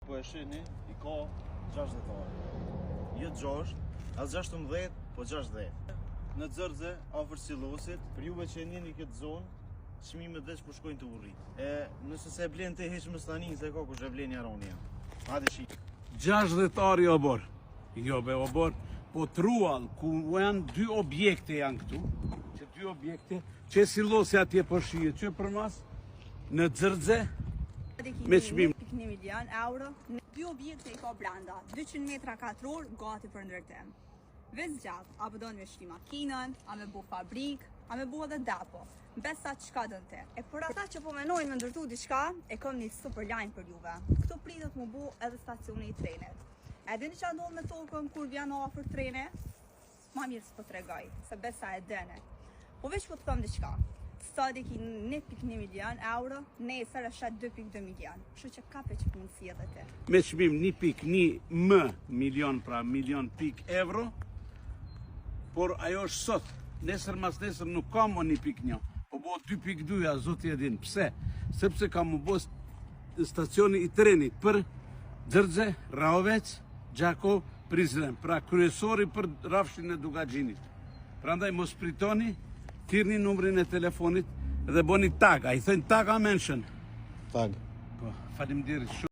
Po e shihni, i ka 60 are. Jo 6, as 16, po 60. Në Xërxe, afër Silosit, për juve që e njihni këtë zonë, çmimet veç po shkojnë tu u rrit. E nëse s'e blen ti hiç mos tani se ka kush e blen jaroni jam. Hajde shi. 60 ari oborr. Jo be oborr, po truall ku janë dy objekte janë këtu, që dy objekte, që silosi atje po shihet, që përmas në Xërxe me çmim 1.1 milion euro, dy objekte i ka brenda, 200 metra katror, gati për ndërtim. Veç zgjedh, a po don me shti makinën, a me bo fabrikë, a me bo edhe depo. Besa çka don ti. E për ata që po menojnë me ndërtu diçka, e kam një super lajm për juve. Këtu pritet mu bo edhe stacioni i trenit. E dini çka ndodh me tokën kur vjen afër treni? Ma mirë s'po tregoj, se besa e dini. Po veç po të them diçka. Sot i ki 1.1 milion euro, nesër e shet 2.2 milion. Kështu që kape qët mundësi edhe ti. Me çmim 1.1 m milion, pra milion pik euro, por ajo është sot. Nesër mas nesër nuk ka më 1.1, po bo 2.2, a zoti e din. Pse? Sepse ka mu bo stacioni i trenit për Xërxe, Rahovec, Gjakovë, Prizren, pra kryesori për rrafshin e Dukagjinit. Prandaj mos pritoni, thirrni numrin e telefonit dhe bëni tag. A i thënë tag a mention? Tag. Po, faleminderit shumë.